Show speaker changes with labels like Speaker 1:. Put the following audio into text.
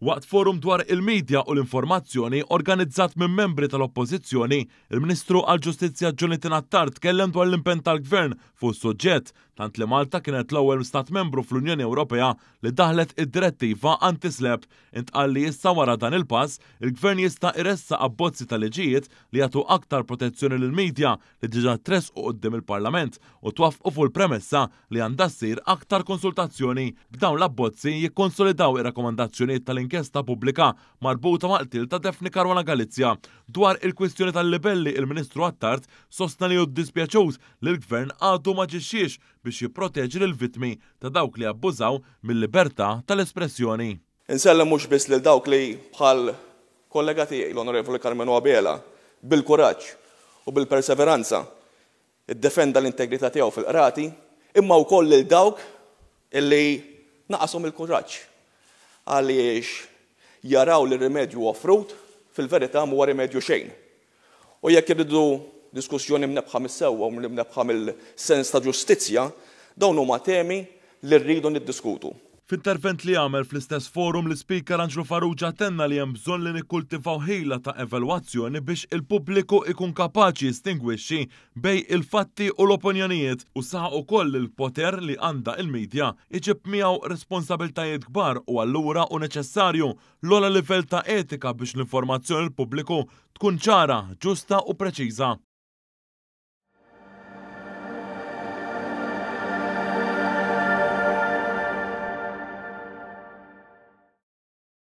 Speaker 1: Waqt forum dwar il-media u l-informazzjoni organizzat minn membri tal-Oppożizzjoni, il-Ministru għall-Ġustizzja Jonathan Attard tkellem dwar l-impenn tal-Gvern fuq is-suġġett, tant li Malta kienet l-ewwel stat membru fl-Unjoni Ewropea li daħlet id-direttiva anti-SLAPP. Intqal li issa wara dan il-pass, il-Gvern jista' iressaq abbozzi ta' liġijiet li jagħtu aktar protezzjoni lill-media li diġà tressqu quddiem il-Parlament u twaffqu fuq il-premessa li għandha ssir aktar konsultazzjoni. B'dawn l-abbozzi jikkonsolidaw ir-rakkomandazzjonijiet tal-inkjesta pubblika marbuta mal-qtil ta' Daphne Caruana Galizia. Dwar il-kwistjoni tal-libelli il-Ministru Attard sostna li hu ddispjaċut li l-Gvern għadu m'aġixxiex biex jipproteġi lill-vittmi ta' dawk li abbużaw mil-libertà tal-espressjoni.
Speaker 2: Insellem mhux biss lil dawk li bħal kollega tiegħi l-Onorevoli Karmenu Abela bil-kuraġġ u bil-perseveranza ddefenda l-integrità tiegħu fil-qrati, imma wkoll lil dawk li naqashom il-kuraġġ għaliex jaraw li r-rimedju offrut fil-verità m'huwa rimedju xejn. U jekk irridu diskussjoni mnebbħa mis-sewwa u mnebbħa mill-sens ta' ġustizzja, dawn huma temi li rridu niddiskutu.
Speaker 1: F'intervent li għamel fl-istess forum, l-Ispeaker Anġlu Farrugia tenna li hemm bżonn li nikkultivaw ħila ta' evalwazzjoni biex il-pubbliku ikun kapaċi jistingwixxi bejn il-fatti u l-opinjonijiet u saħaq ukoll li l-poter li għandha il-media iġib miegħu responsabiltajiet kbar u allura hu neċessarju l-ogħla livell ta' etika biex l-informazzjoni lill-pubbliku tkun ċara, ġusta u preċiża.